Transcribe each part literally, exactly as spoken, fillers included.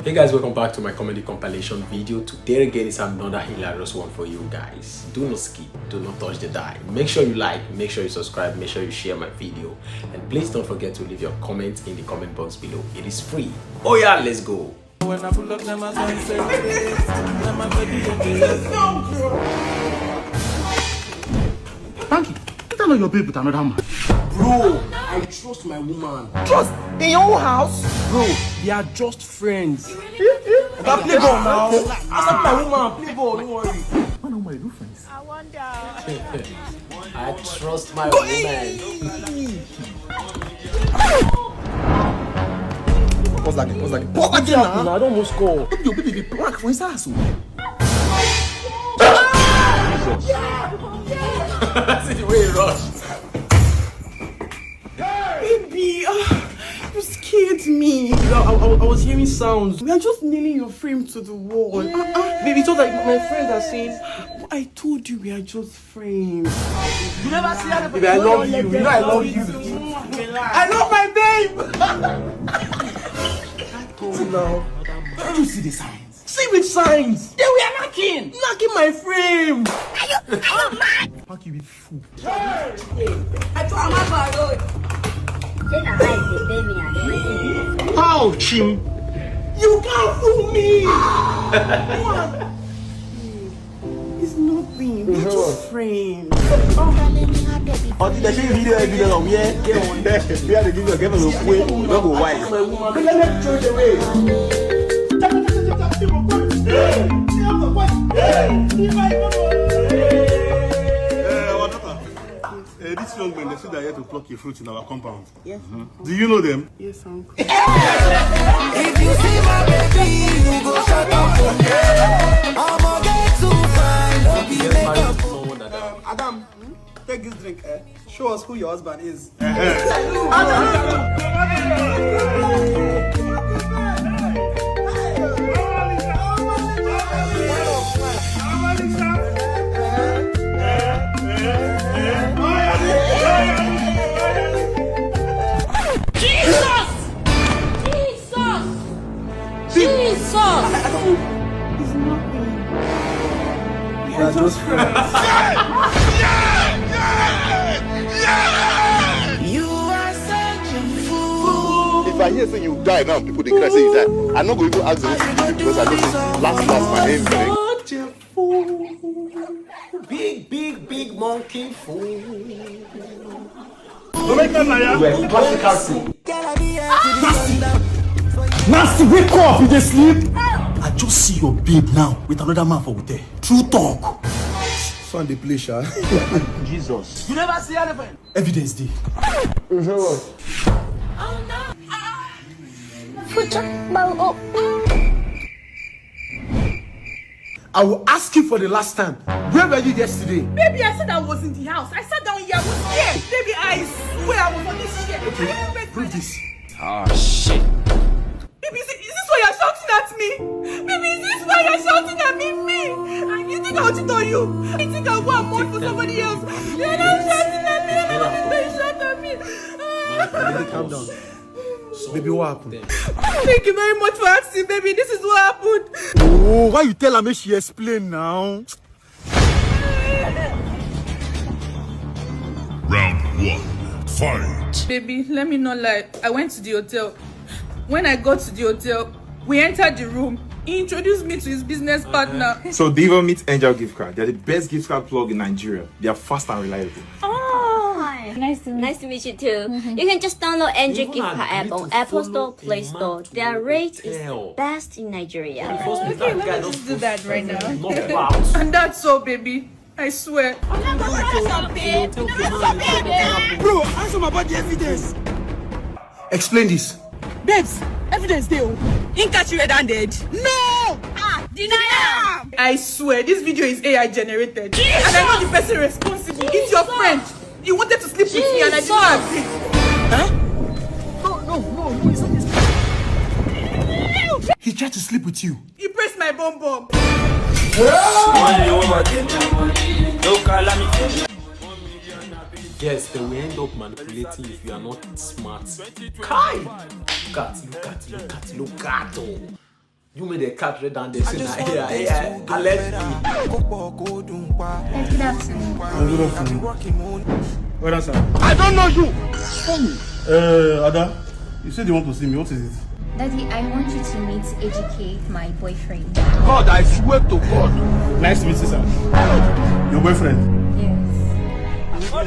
Hey guys, welcome back to my comedy compilation video. Today again is another hilarious one for you guys. Do not skip, do not touch the dial. Make sure you like, make sure you subscribe, make sure you share my video. And please don't forget to leave your comment in the comment box below. It is free. Oh yeah, let's go. When I pull up, them as I say, them as I say, Thank you. You don't know your babe with another man. Bro, I trust my woman. Trust in your own house? Bro, they are just friends. Oga, play ball now. Accept my woman, play ball, no worry. Man, oh my, you friends. I wonder. I trust my woman. Pause that game, pause that game. Pause that game now. I don't almost score. Baby, your baby be plank for inside house. See the way he rush. Baby, ah, you scared me. I, I, I, I was hearing sounds. We are just nailing your frame to the wall. Ah, ah. Baby, it's not like my friends are saying, I told you we are just friends. You never see how the Baby, I love you. You know I love you. I love my babe. I told you now. Don't you see the signs? See with signs. They were knocking. Knocking my frame. Are you, are you mad? Pack you with food. I throw my bar road. Say na eyes dey pay me and How, Chim? You can't fool me. What? It's nothing. We're just friends. Until they show you video, video of where where they give you a girl of way, no go why. But let me throw it away. Eh, our daughter. Eh, this young man, they say they're here to pluck your fruit in our compound. Yes, uncle. Do you know them? Yes, uncle. If you see my baby, you go shut up. I'ma get too fine, no be makeup. Um, Adam, take this drink, eh? Show us who your husband is. Jesus! Jesus! Jesus! It's nothing. We are just friends. You are such a fool. If I hear say you die now, people dey cry say you die. I no go even ask the reason because I know say last last na him bring. Such a fool. Big, big, big monkey fool. You were practical fool. Nasty! Nasty, wake up! You dey sleep? I just see your babe now with another man for hotel. True talk. Son dey play, sha. Jesus. You never see elephant? Evidence dey. You say what? Future, oh. I will ask you for the last time. Where were you yesterday? Baby, I said I was in the house. I sat down here. I was here. Baby, I swear I was on this chair. Okay, prove this. Oh, shit. Baby, is, is this why you're shouting at me? Baby, is this why you're shouting at me? Me? And you think I will cheat on you? You think I'll go and mourn for somebody else? You're not shouting at me. You're not going to shout at me. Baby, calm down. Baby, what happened? Thank you very much for asking, baby. This is what happened. Oh, why you tell her make she explain now? Round one, fight. Baby, let me not lie. I went to the hotel. When I got to the hotel, we entered the room. He introduced me to his business partner. So Diva meets Angel Gift Card. They're the best gift card plug in Nigeria. They are fast and reliable. Oh, hi. Nice to meet Nice to meet you too. You can just download Angel Gift Card app on Apple Store, Play Store. Their rate is the best in Nigeria. Okay, let me just do that right now. And that's all, baby. I swear. Bro, ask him about the evidence. Explain this. Babes, evidence dey o. Him catch you red-handed. No! Ah, deny am. I swear, this video is A I generated. And I know the person responsible. It's your friend. You wanted to sleep with me and I did not agree. Huh? No, no, no, no, it's not this. He tried to sleep with you. He pressed my bum bum. Yes, they will end up manipulating if you are not smart. Kai! Look at, look at, look at, look at, oh. You made a cat red down there. Say na A I, A I, allegedly. Yes, good afternoon. Good afternoon. Well done, sir. I don't know you. Uh, Ada, you said you want to see me. What is it? Daddy, I want you to meet A G K, my boyfriend. God, I swear to God. Nice to meet you, sir. Your boyfriend? Yes.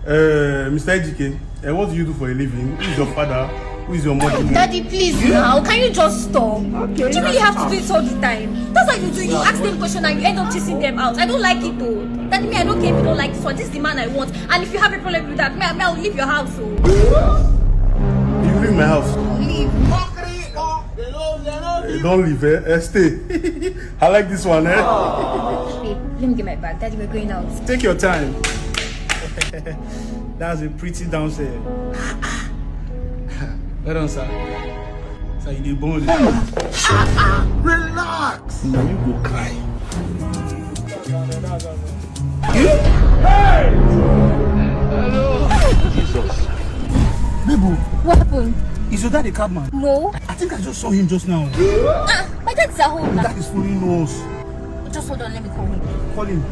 Uh, Mister A G K, uh, what do you do for a living? Who is your father? Who is your mother? Daddy, please now. Can you just stop? Do you really have to do it all the time? That's why you do. You ask them question and you end up chasing them out. I don't like it though. Daddy, me, I don't care if you don't like this one. This is the man I want. And if you have a problem with that, me, me, I'll leave your house. So. You leave my house. Leave. Eh, don't leave, eh? Eh, stay. I like this one, eh? Babe, let me get my bag. Daddy, we're going out. Take your time. That's a pretty downstairs. Well done, sir. Sir, you dey born. Relax. Now you go cry. Jesus. Baby, What happened? is your dad a cabman? No. I think I just saw him just now. Ah, my dad's at home now. That is fooling us. Just hold on, let me call him. Call him.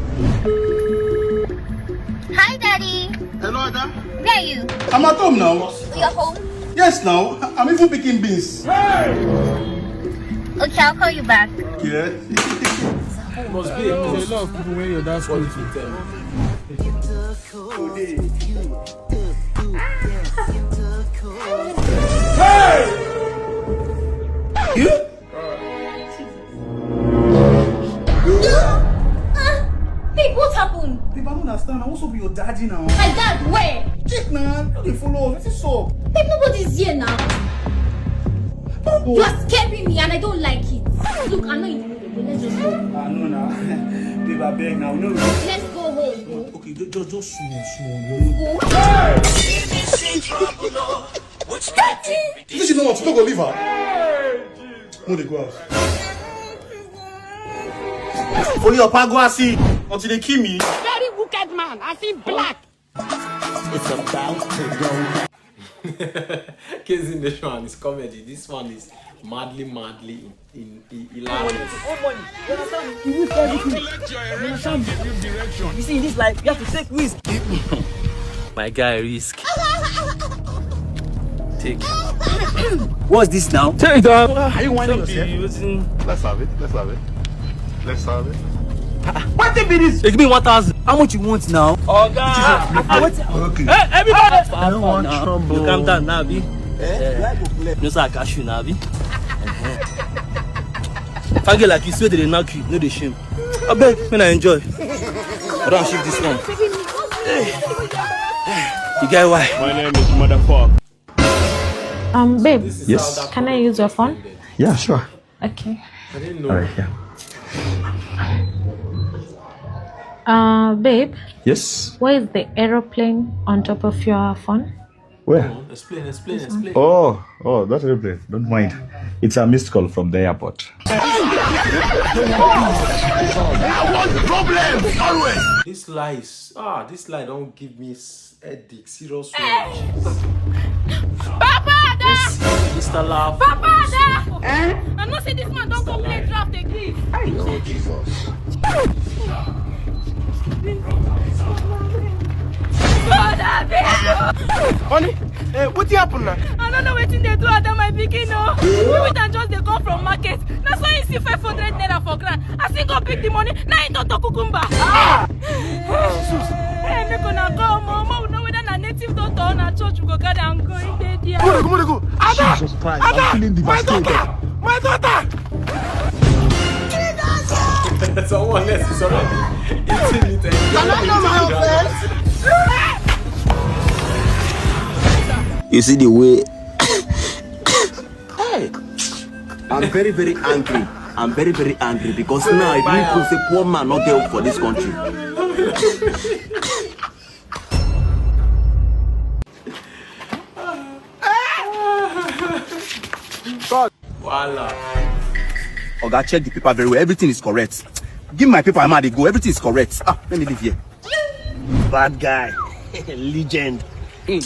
Hi, Daddy. Hello, Ada. Where are you? I'm at home now. You're home? Yes, now. I'm even picking beans. Okay, I'll call you back. Yeah. Must be a There's cause. A lot of people when your dad's What going if you tell me? You? Ah, babe, what happened? Babe, I don't understand. I want to be your daddy now. My dad, where? Check now. You dey follow us. What's up? Babe, nobody's here now. You are scaring me and I don't like it. Look, I'm not in the mood again. Let's just go. Ah, no, now. Babe, I beg now. No, no. Let's go home. Okay, just, just, just small, small. Go. This is not what you go leave her. No, they go out. Follow your pagwasi. Until they kill me. Very wicked man. I see black. It's about to go. K Z Nation and his comedy. This one is madly, madly in, in, in hilarious. Own money. You understand? You risk everything. You understand? You see, in this life, you have to take risk. My guy, risk. Take. What's this now? Take it down. Are you whining yourself? Let's have it. Let's have it. Let's have it. What the this? Give me one thousand. How much you want now? Oga. Wait. Okay. Hey, everybody. I don't want trouble. You calm down now, abi. Eh? Where I go play? No, sir, I cash you now, abi. Faggy like you, swear they knock you, no dey shame. I beg, when I enjoy. I don't shift this one. You get why? My name is Motherfuck. Um, babe, This is Yes. how that Can I comment use your was phone? ended. Yeah, sure. Okay. I didn't know. All right, yeah. Uh, babe, Yes. why is the aeroplane on top of your phone? Where? Explain, explain, explain. Oh, oh, that airplane. Don't mind. It's a missed call from the airport. I want problems always. This lies. Ah, this lie don't give me s- headache. Serious one. Papa, Ada! Mister Laugh. Papa, Ada! I know say this man don't complain draft again. Oh, Jesus. Father, baby! Honey, eh, what happened now? I don't know wetin dey do Ada, my pikin, no. Every time just dey come from market. Na so he see five hundred naira for ground. As he go pick the money, na he don talk cucumber. Ah! Hey, make una come, oh. Make we know whether na native doctor or na church we go carry am go. He dey there. Come on, come on, go. Ada! Jesus Christ, Ada! I'm feeling My devastated. daughter! My daughter! Someone else is already eating it. And Can I know my own first? You see the way. Hey, I'm very, very angry. I'm very, very angry because now I believe say poor man not there for this country. Voila. Oga, check the paper very well. Everything is correct. Give my paper, I'm out, they go. Everything is correct. Ah, let me leave here. Bad guy. Legend. You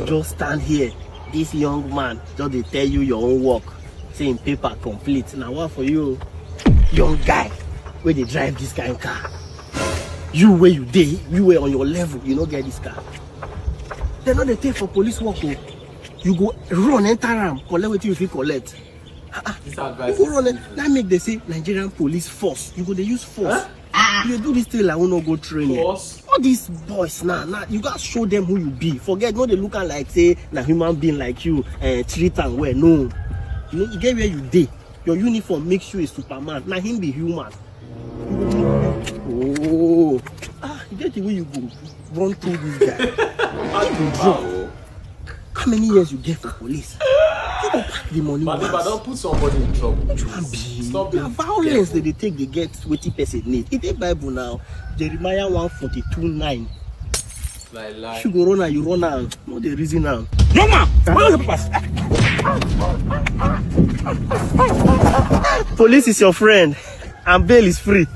just stand here. This young man just dey tell you your own work. Say im paper complete. Na one for you, young guy wey dey drive this kind car. You wey you dey, you wey on your level, you no get this car. Dem no dey take for police work o. You go run enter am, collect wetin you fit collect. Ah, ah. This advice You go is run it. different. That make they say Nigerian police force. You go dey use force. Huh? You dey do this thing like who no go training. Force? All these boys now, now you gotta show them who you be. Forget, no, they look at like say na human being like you, eh, treat am well. No, you know, you get where you dey. Your uniform makes you a Superman. Na him be human. Oh, ah, you get the way you go run through this guy. You go drop. How many years you get for police? You go pack the money But if I once. don't put somebody in trouble, Which one please, be? stop Na being violence careful. They dey take dey get wetin person need. E dey Bible now, Jeremiah one forty-two nine. Like, like. If you go run am, you run am. No dey reason am. Young man, where your papers? Police is your friend, and bail is free.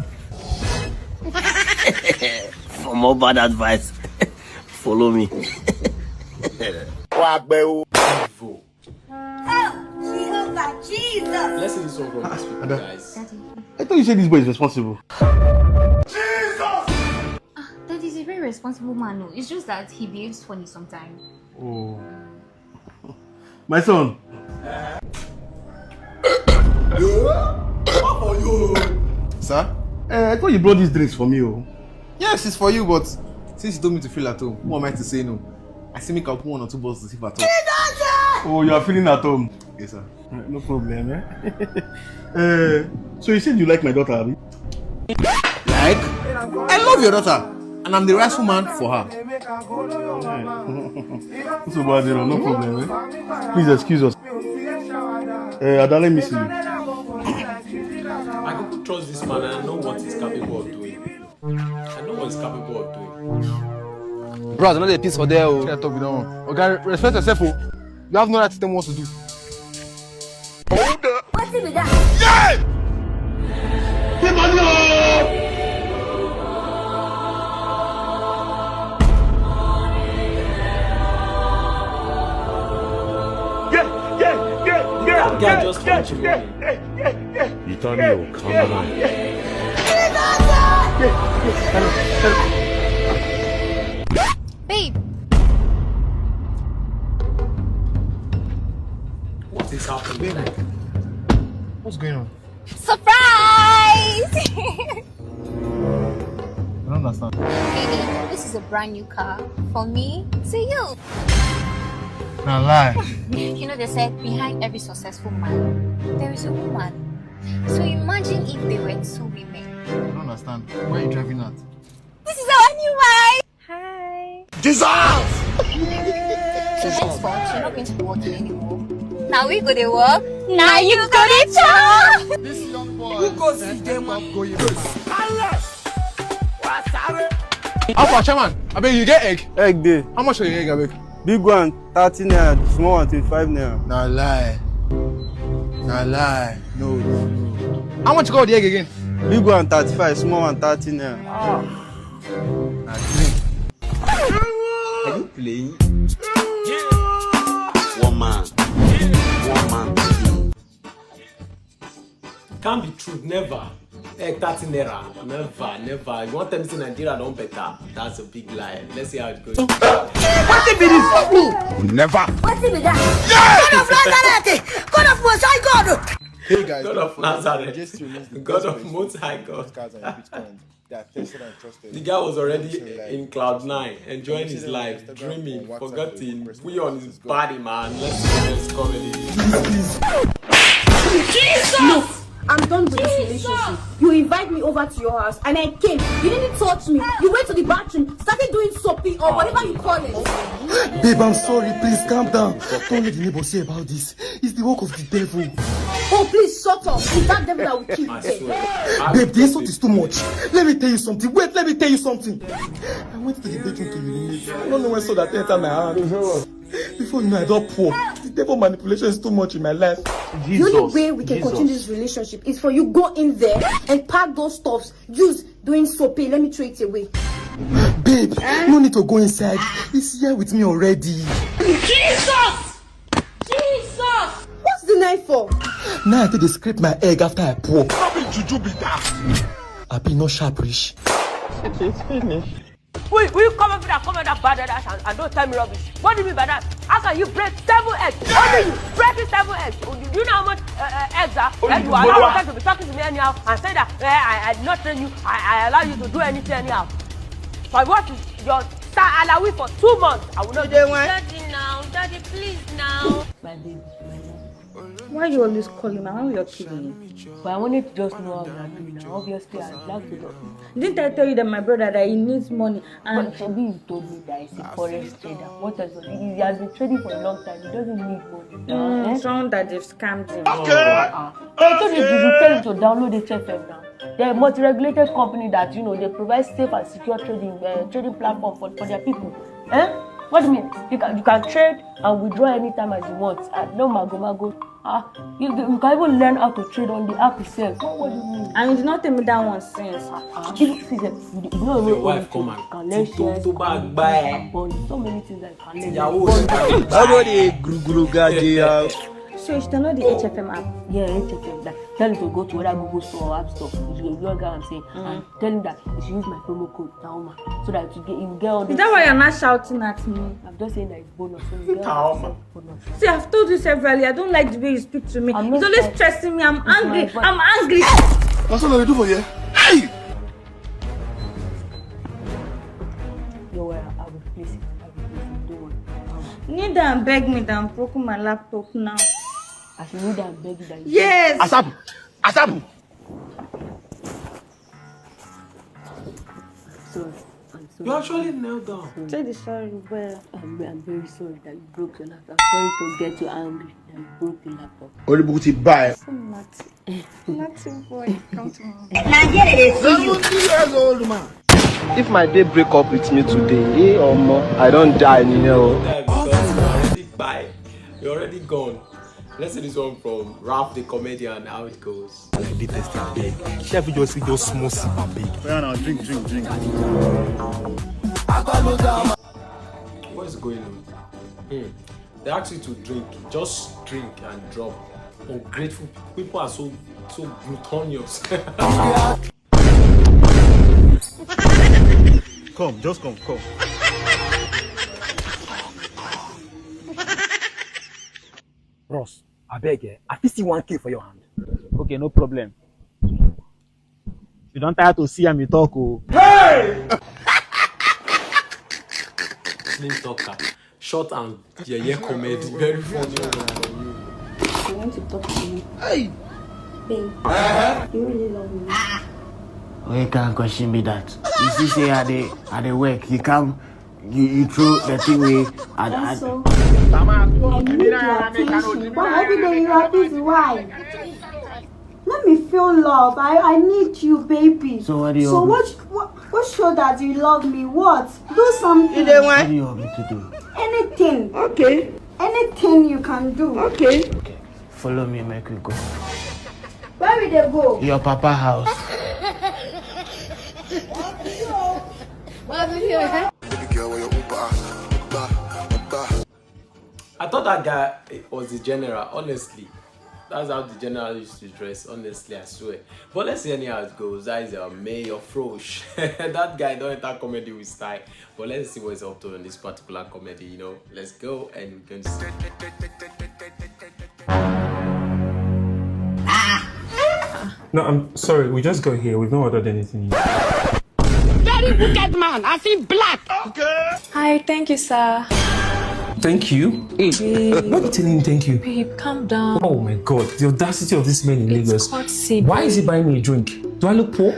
For more bad advice, follow me. Evil. Oh, Jehovah, Jesus. Let's see this one from these people, Ada. guys. I thought you said this boy is responsible. Jesus! Ah, Daddy is a very responsible man, no. It's just that he behaves funny sometimes. Oh. My son. What for you? Sir? Eh, I thought you brought these drinks for me, oh. Yes, it's for you, but since you told me to feel at home, who am I to say no? I still make up one or two bottles if at all. Oh, you are feeling at home. Yes, sir. Eh, no problem, eh? Eh, so you said you like my daughter, abi? Like? I love your daughter, and I'm the rightful man for her. Eh, no problem, eh? Please excuse us. Eh, Ada, let me see you. I don't trust this man, and I know what he's capable of doing. I know what he's capable of doing. Bros, I know the peace for there, oh. Shut up, you don't. Okay, respect yourself, oh. You have no right to tell me what to do. Hold up. Wetin be that? Yeah! Give money, oh! Yeah, yeah, yeah, yeah, That guy yeah, just yeah, punch him yeah, money. yeah, yeah, yeah, Itani yeah, Okamura. yeah, yeah. Babe. What is happening? Baby, what's going on? Surprise! I don't understand. Baby, this is a brand new car for me to you. Na lie. You know they said behind every successful man, there is a woman. So imagine if they were two women. I don't understand. Where are you driving at? This is our new wife. Hi. Jesus! So henceforth, you're not going to be working anymore. Now we go to work. Now you go to chop. This young boy. Who goes to them? Alpha, chairman, abeg, you get egg? Egg dey. How much for your egg, abeg? Big one, thirty naira, small one, twenty-five naira. Na lie. Na lie. No, no, no. How much you call the egg again? Big one, thirty-five, small one, thirty naira. Ah. Na drink. Are you playing? One man. One man. Can't be true, never. Eh, thirty naira. Never, never. You want to tell me say Nigeria don't better? That's a big lie. Let's see how it goes. Wetin be this? Never. Wetin be that? God of Nazareth! God of Most High God! Hey guys, God don't of forget to Nazareth. register your list. God of Most High God. Cars and Bitcoin. They are tested and trusted. The guy was already Every single in cloud nine, enjoying his life, dreaming, forgotten. We on his body, man. Let's see this comedy. No, I'm done with this relationship. You invite me over to your house and I came. You didn't touch me. You went to the bathroom, started doing soapy or whatever you call it. Babe, I'm sorry. Please calm down. Don't let the neighbors hear about this. It's the work of the devil. Oh, please shut up. It's that devil that will kill you. I swear. Babe, the insult is too much. Let me tell you something. Wait, let me tell you something. I went to the bedroom to urinate. I don't know when soda enter my hand. Before you know, I don't pour. The devil manipulation is too much in my life. The only way we can continue this relationship is for you go in there and pack those stuffs. Use doing soapy. Let me throw it away. Babe, no need to go inside. It's here with me already. Jesus! Jesus! What's the Nine four. Now I take dey scrape my egg after I pour. No be juju be that. Abi no sharp reach. It is finished. Will, will you come over there, come over that bad ass and, and don't tell me rubbish? What do you mean by that? How can you break seven eggs? Only you breaking seven eggs. Oh, do you know how much uh, uh, eggs are? Only you are not to be talking to me anyhow and say that eh, I, I did not train you. I, I allow you to do anything anyhow. For what is your sir alawi for two months? I will not. Daddy now, daddy, please now. My baby, my love. Why you always calling me? How you kidding me? But I wanted to just know how you are doing now. Obviously, I'd like to know. Didn't I tell you that my brother that he needs money and but Shebi, you told me that he's a forex trader. What else? He, he has been trading for a long time. He doesn't need money now. Mm, eh? Someone that they've scammed him. Okay. Ah. So I told you, you tell him to download H F M now. The multi-regulated company that you know they provide safe and secure trading uh, trading platform for, for their people. Eh? What do you mean? You can you can trade and withdraw anytime as you want. Uh, no mago mago. Ah, you, you can even learn how to trade on the app itself. What, what do you mean? And you did not tell me that one since. Ah, even see them, you know, your wife come and can learn shares, to buy bond. So many things that you can learn. Nobody gruguru gaje out. So you should download the H F M app. Yeah, H F M. That tell you to go to whether Google Store or App Store. You log out and say, mm. And tell him that you should use my promo code Taoma so that you get you get all the. Is that why you're not shouting at me? I'm just saying that it's bonus. So you get all the bonus. See, I've told you severally, I don't like the way you speak to me. It's always stressing me. I'm angry. I'm angry. That's what I do for you. Hey! Don't worry, I will replace it. I will replace it. Don't worry. Kneel down and beg me that I'm broken my laptop now. I should kneel down and beg you that you. Yes. Asabu! Asabu! Sorry. I'm sorry. You actually knelt down. Say the sorry well. I'm, I'm very sorry that you broke your laptop. I'm sorry to get you angry that you broke the laptop. Orí burúkú ti bá ẹ. Nothing. Nothing, boy. Come to me. Seventy years old man. If my day break up with me today, eh, omo, I don die nìyẹn o. Bye. You're already gone. Let's see this one from Ralph the comedian, how it goes. Like this test abeg. Shey I fit just see just small sip abeg? Yeah, now drink, drink, drink. What is going on? Hmm. They ask you to drink, just drink and drop. Ungrateful people are so so glutonous. Come, just come, come. Bros, abeg, eh, I fit see one K for your hand. Okay, no problem. You don tire to see am, you talk o. Slim talker. Short and yeye comedy. Very funny one from you. I want to talk to you. Hey! Babe, you really love me. Wey kind question be that? You see say I dey I dey work, you come you you throw the thing wey I I Also, I need your attention. Why every day you are busy? Why? Let me feel love. I, I need you, baby. So what do you So want me what, what what show that you love me? What? Do something. What do you want me to do? Anything. Okay. Anything you can do. Okay. Okay. Follow me, make we go. Where we dey go? Your papa house. Baby girl, where your Uber? Uber, Uber. I thought that guy was the general, honestly. That's how the general used to dress, honestly, I swear. But let's see anyhow it goes. That is our mayor Frosh. That guy don't enter comedy with style. But let's see what's up to in this particular comedy, you know. Let's go and we can see. No, I'm sorry. We just got here. We've not ordered anything yet. Very wicked man. I see black. Hi, thank you, sir. Thank you? Babe, What are you telling me thank you? Babe, calm down. Oh my God, the audacity of this man in It's Lagos. Courtesy, Why is he babe. Buying me a drink? Do I look poor?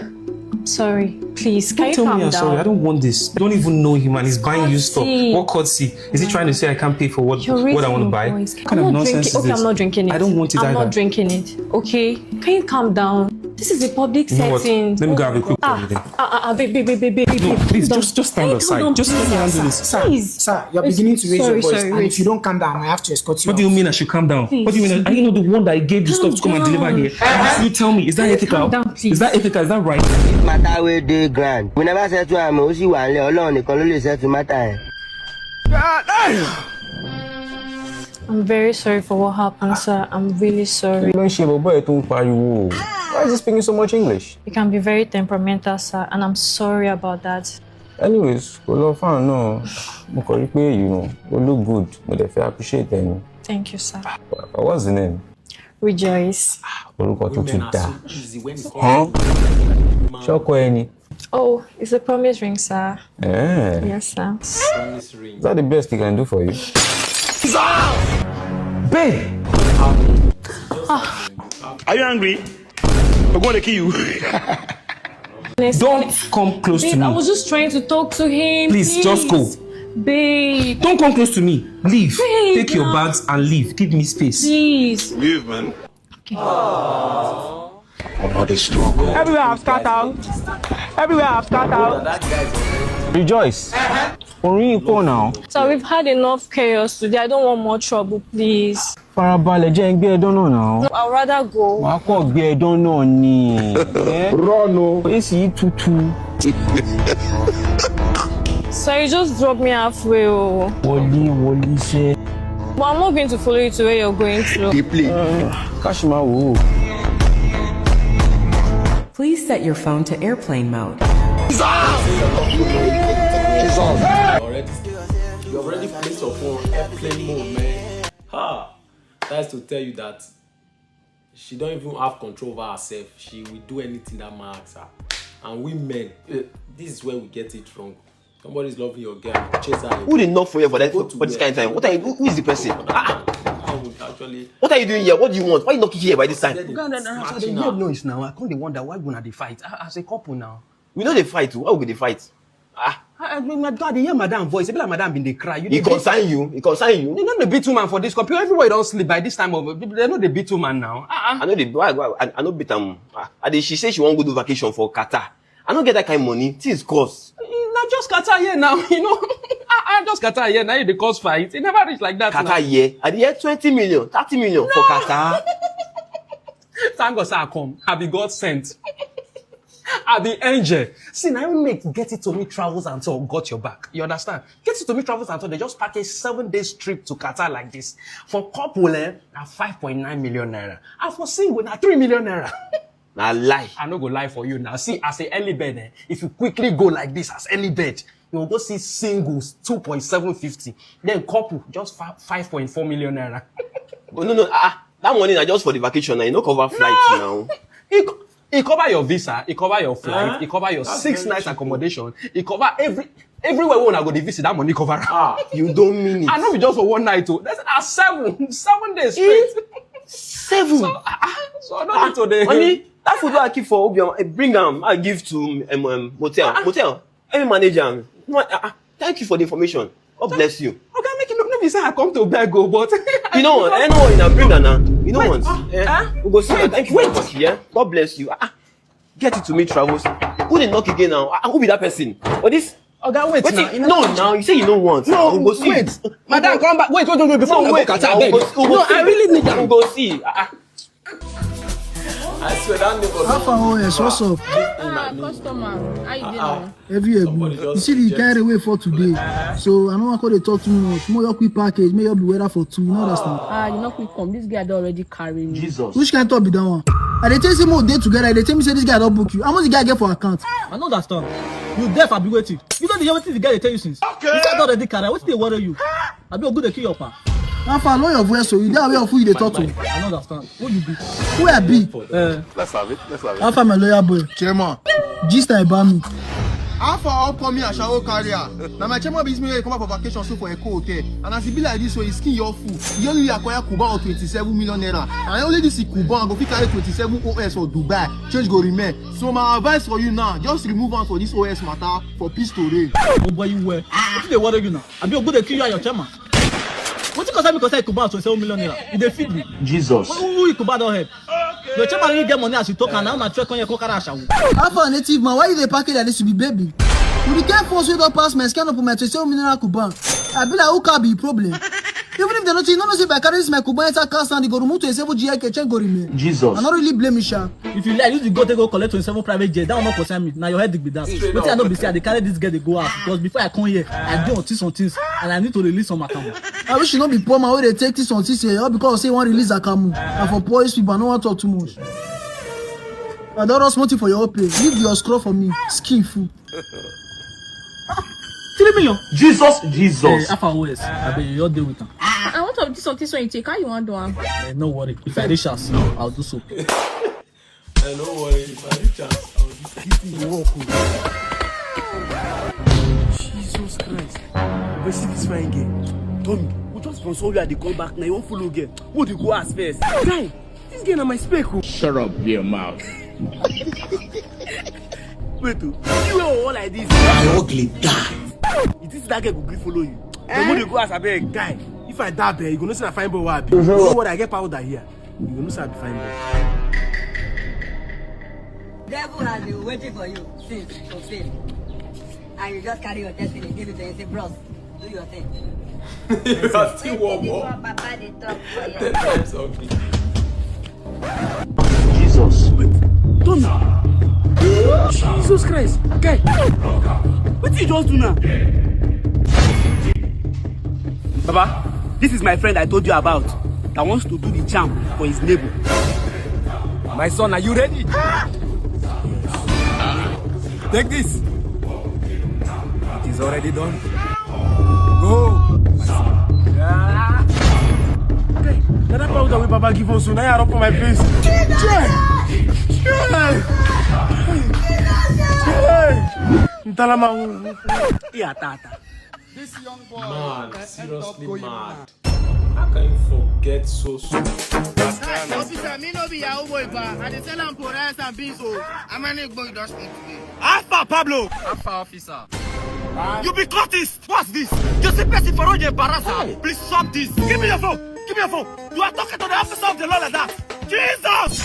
Sorry, please, can Don't you tell calm me I'm down? Sorry. I don't want this. You don't even know him and he's buying you stuff. Courtesy. What courtesy? Is he trying to say I can't pay for what, You're what I raising want to your buy? Voice. What kind I'm of not nonsense drinking. Is Okay, this? I'm not drinking it. I don't want it I'm either. Not drinking it. Okay, can you calm down? This is a public You know what? Setting. Let me go have a quick Ah, talk with him. Ah, ah, ah, babe, babe, babe, babe, babe, No, babe, please, calm just, down. Just stand Hey, aside. Calm down, Just let me please, handle sir, this. Sir, please. Sir, you're Wait, beginning to raise sorry, your voice, sorry, and wait. If you don't calm down, I have to escort you What do you out. Mean I should calm down? Please. What do you mean? Are you not the one that I gave the Calm stuff to come and deliver down. Here? Calm You tell me, is that down. Ethical? Calm down, please. Is that ethical? Is that right? Matter wey dey grand. We never settle am o, ó sì wà nílẹ̀, Ọlọ́run nìkan ló lè settle matter yẹn. I'm very sorry for what happened, sir. I'm really sorry. Kí ló ń ṣe bọ̀bọ̀ ẹ̀ tó ń pariwo? Why is he speaking so much English? He can be very temperamental, sir, and I'm sorry about that. Anyways, kò lọ fáwọn náà. Mo kàn rí pé, you know, ó look good. Mo dẹ̀ fẹ́ appreciate ẹ̀ ni. Thank you, sir. What's the name? Rejoice. Orúkọ tó tún dáa. Ṣọ́kọ ẹ ni. Oh, it's a promise ring, sir. Eh. Yes, sir. Is that the best he can do for you? Babe! Are you angry? I'm going to kill you. Honestly, Don't come close to babe, I me. was just trying to talk to him. Please, just go. Babe, Don't come close to me. Leave. Babe, Take your no. Bags and leave. Give me space. Please. Leave, man. Everywhere I've scattered. Everywhere I've scattered. Rejoice. Orin yìí pọ̀ náà. So we've had enough chaos today. I don't want more trouble, please. Farabalẹ̀, jẹ́ n gbé ẹ dọ́nà náà. I'd rather go. Màá kọ́ gbé ẹ dọ́nà ni. Eh? Run o. Èsì yìí tutù. So you just drop me halfway, oh. Wọlé, wọlé sẹ́. But I'm not going to follow you to where you're going to. Dey play. Káṣí máa wò ó. Please set your phone to airplane mode. Already, you already placed your phone on airplane mode, man. Ha! That's to tell you that she don't even have control over herself. She will do anything that man asks her. And we men, eh, this is where we get it wrong. Somebody's loving your girl, you chase her. Who dey knock for here for that Go for, to for this where? kind of time? What are you? Who is the person? Ah, I would actually. What are you doing here? What do you want? Why you knocking here by this time? Then Go on, no, no, no, smashing no, her. No, it's now. I can't dey wonder why una dey fight. Ah, as a couple now. We know they fight. Why would they fight? Ah, I, I, my God, I hear madam voice. I be like madam been dey cry. You It dey beat, concern you. It concern you. you know the beat woman for this couple. Everywhere don't sleep by this time of they know the beat woman now. Ah, I know they why, why I, I know beat am. Ah, I dey, she say she wan go do vacation for Qatar. I no get that kind of money. Things cost. ah. Na just Qatar here now. You know, ah, ah, just Qatar here now. You dey cause fight. It never reach like that. Qatar here. I dey hear twenty million, thirty million for Qatar. Thank God say I come. I be God sent. I be angel. See, now you make Get It To Me Travels and Tour got your back. You understand? Get It To Me Travels and Tour, they just package seven days trip to Qatar like this. For couple, eh, na five point nine million naira. And for single, na three million naira. Na lie. I no go lie for you now. See, as a early bird, eh, if you quickly go like this as early bird, you will go see singles two point seven fifty. Then couple, just fi- five point four million naira. Oh, no, no. Ah, ah, that money na just for the vacation. Na you no cover flight now. It, co- it cover your visa, it cover your flight, Huh? It cover your That's six very nights cheap. Accommodation, it cover every everywhere we wanna go the visit that money cover. Ah, You don't mean it. I know we just for one night oh. That's a seven seven days straight. Seven. So, ah, ah, so I don't need to dey. Money. That food wey I keep for Obioma, I bring am. I give to um, um, motel. Motel. Any manager. No, ah, ah, thank you for the information. God bless you. Okay, make it no, no be say I come to beg oh, but You know what? Anyone in bring am now. You know what? Ah, Eh, ah, we go see. wait, Thank you very much. Yeah. God bless you. Ah, ah. Get It To Me Travels. Who dey knock again now? Ah, who be that person? But this. Oga, wait Wait, now. no, now you say you no want. No, We go see. Wait, madam, come back. Wait, wait, wait, wait. Before No, we wait, go Qatar, now we beg. go see. We No, go I see. really need We that. Go see. Ah, ah. I swear that neighbor. How far, O S? What's up? Ah, customer. How you doing? Every year, bro. You see the carry away for today. So I don't want to talk too much. More your quick package, may your be weather for two. You know understand? Ah, you not quick come. This guy don already carry me. Jesus. Which kind of talk be that one? I dey tell you say more day together. They tell me say this guy don't book you. How much the guy get for account? I no understand. You deaf abi wetin? You no dey hear wetin the guy dey tell you since? Okay. This guy don already carry. Wetin dey worry you? Abi Ogun dey kill your pa? How far, lower your voice so you dey aware of who you dey talk to. I no understand. Who you be? Who I be? Eh. Let's have it. Let's have it. How far, my lawyer boy? Chairman. Gist na about me. How far upcoming Ashawo carrier? Na my chairman be this man wey come back for vacation so for Eko Hotel. And as e be like this, so his skin your fool. He only acquire Kuban of twenty-seven million naira. And only this Kuban go fit carry twenty-seven O S for Dubai. Change go remain. So my advice for you now, just remove am for this O S matter for peace to reign. Oh boy, you well. Wetin dey worry you now? Abi Ogun dey kill you and your chairman? Wetin concern me concern Kuban twenty-seven million naira? You dey feed me. Jesus. Who, who Kuban don help? Your chairman really get money as you talk and now na try come here come carry ashawo. How far, native man? Why you dey package like this? You be baby. You be get force wey don pass my scan up with my twenty-seven million Kuban. I be like, who can be problem? Even if they don't, you don't know say by carrying this my Kuba enter car stand, you go remove twenty-seven G I K chain go remain. Jesus. I don't really blame you, sha. If you like, use the go take go collect twenty-seven private jet. That one not concern me. Now your head be that. Wetin I know be say I dey carry this girl dey go out because before I come here, I do on things on things and I need to release some account. I wish you not be poor man wey dey take this on things here all because say you wan release akamu. And for poor people, I no wan talk too much. I don't rust money for your own pay. Leave your scroll for me. Skin fool. Three million. Jesus, Jesus. Hey, half hours. I bet you all day with him. I want to do something so you take. How you want to do am? Eh, no worry. If I reach house, I'll do so. Eh, no worry. If I reach house, I'll do so. Give me work. Jesus Christ. We see this fine girl. Tommy, we just from somewhere they come back now. You want follow girl? Who dey go ask first? Guy, this girl na my spec o. Shut up your mouth. Wait o, you wear all like this. I ugly die. You think that girl go gree follow you? Eh? Then when you go ask abeg, guy, if I dab eh, you go know say na fine boy wey I be. You know what? I get powder here. You go know say I be fine boy. Devil has been waiting for you since to fail. And you just carry your destiny, give it to him, say, "Bros, do your thing." You are still one more. Papa dey talk for you. Ten times ugly. Jesus. Wait, Tony. Jesus Christ. Guy, wetin you just do now? Baba, this is my friend I told you about that wants to do the charm for his neighbor. My son, are you ready? Take this. It is already done. Go. Ah. Hey, na that powder wey Baba give us, so now I rub for my face. Chai! Chai! Chai! Ntalama. Yeah, tata. This young boy Man, eh, end up seriously going mad. mad. How can you forget so soon? Officer, me no be Yahoo boy, ba. I dey sell am for rice and beans, oh. How many egg boy you don spend today? Alpha Pablo. Alpha officer. You be cultist. What's this? You see person for road, you embarrass her. Hey. Please stop this. Give me your phone. Give me your phone. You are talking to the officer of the law like that. Jesus!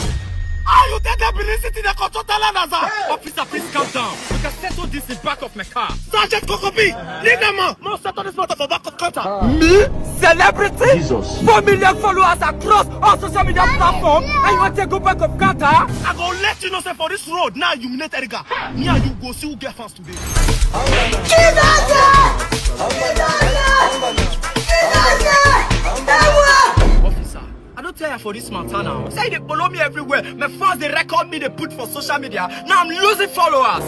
How you take that Benin City that control Talanaza? Hey! Officer, please calm down. We can settle this in back of my car. Sergeant Kokobi, leave that man. No settle this matter for back of counter. Me? Celebrity? Jesus. Four million followers across all social media platforms, and you want to go back of counter? I go let you know say for this road now you minate Erica. Me and you go see who get fans today. Jesus! Jesus! Jesus! Officer, I don't tell you for this matter now. Say they follow me everywhere. My fans they record me, they put for social media. Now I'm losing followers.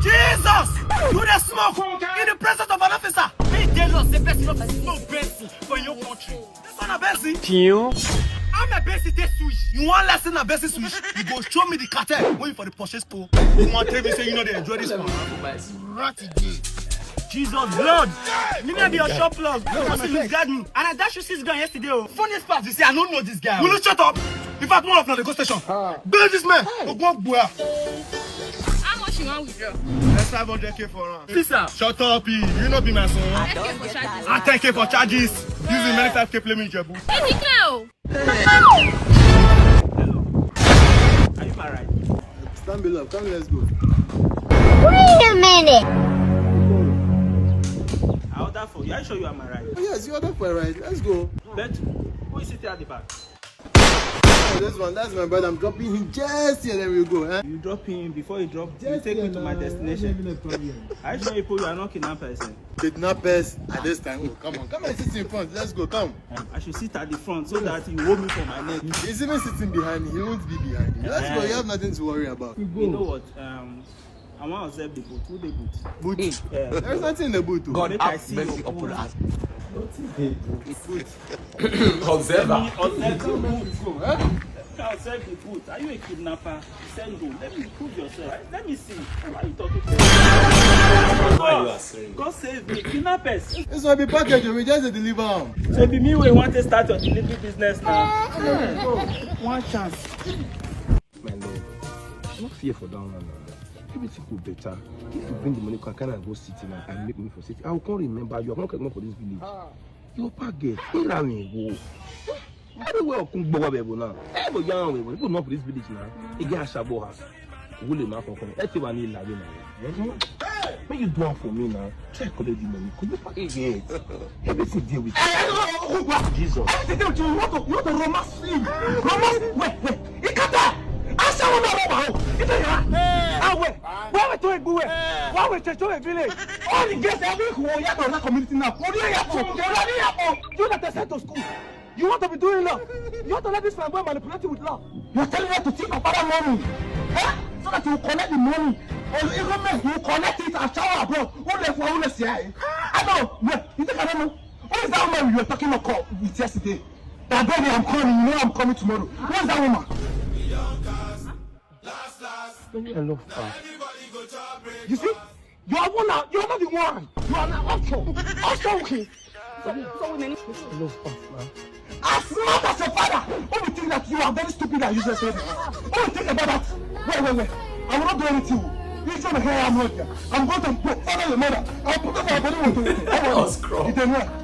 Jesus! You dey smoke in the presence of an officer. Me dey lost, the person of smoke person for your country. This one a Bessie. Pew. I'm a Bessie dey switch. You want lesson a Bessie switch? You go show me the cartel. When you for the purchase po. You want tell me say you know they enjoy this one? Rat again. Jesus blood. Me na be your shop plug. You must lose guard me. And I dash you six grand yesterday. Oh. Funniest part, you see, I don't know this guy. Will you shut up? In fact, one of the go station. Ah. Bail this man. Hey. Ogbon Gbua. How much you want withdraw? Let's have one hundred K for am. Officer. Shut up, eh. You no be my son. I ten K for charges. I ten K for charges. Using many five K play me Ijebu. Is it clear? Hello. Are you my ride? Stand below. Come, let's go. Wait a minute. I order for you. Are you sure you are my ride? Oh, yes, you order for a ride. Let's go. But who is sitting at the back? Oh, this one, that's my brother. I'm dropping him just here. There we go. Eh? You drop him before you drop. Just you take me to my destination. Are you sure you are not kidnappers? Eh? Kidnappers at this time. Oh, come on. Come and sit in front. Let's go. Come. Um, I should sit at the front so that you hold me for my neck. He's even sitting behind me. He won't be behind you. Let's go. You have nothing to worry about. You know what? Um, I want to observe the boot. Who the boot? Boot. Yeah. There's nothing in the boot. Oh. God, make I have see mercy upon us. Nothing dey boot. Boot. Observer. Observe the boot. Huh? Make I observe the boot. Are you a kidnapper? Send go. Let me prove yourself. Let me see. Why you talking to me? Why you are saying? God save me. Kidnappers. This one be package. We just dey deliver am. So be me wey want to start your delivery business now. One chance. My lord, no fear for that one. Everything go better. If you bring the money, can carry and go city now and make money for city. I will come remember you. I won't come for this village. Your package. Where am I go? Everywhere I come go, baby, now. Hey, but young, we go not for this village now. You get a shabo house. Who le ma for come? Let's see what I need, like, you know. Make you do am for me now. Try collect the money. Could you package it? Everything dey with you. Jesus. Everything dey with you. You want to, you want to romance him? Romance? Wait, wait. Ikata. Asawo na roba o. Ita ya. Awe. Why we to Egbuwe? Why we to Egbuwe village? All the girls every who ya to that community now. What do you have to? What do you have to? You that they sent to school. You want to be doing love? You want to let this man go and manipulate you with love? You're telling her to take her father money, eh? So that you collect the money. Or you even make you collect it and shower abroad. Who left? Who left here? I know. Wait, you think I don't know? Who is that woman you were talking about with yesterday? That baby, I'm coming. You know I'm coming tomorrow. Who is that woman? Hello, fam. You see? You are one. You are not the one. You are an option. Option, okay. So, so we need Hello, fam, man. As smart as your father, who will think that you are very stupid and useless lady? Who will think about that? Wait, wait, wait. I will not do anything. You should hear I'm not here. I'm going to go follow your mother. I'll put up my body with you. Let's go. You don't know.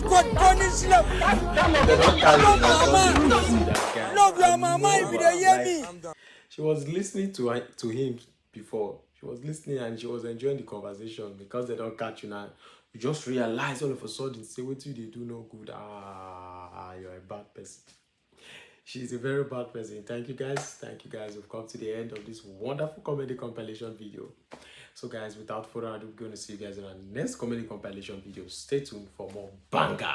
God punish love. That, that love. Don't carry Love that. your mama. Don't do that, guy. Love your mama if you dey hear me. She was listening to her- to him before. She was listening and she was enjoying the conversation because they don't catch you now. You just realize all of a sudden, say, "What do they do no good? Ah, you're a bad person." She's a very bad person. Thank you guys. Thank you guys. We've come to the end of this wonderful comedy compilation video. So guys, without further ado, we're going to see you guys in our next comedy compilation video. Stay tuned for more banger.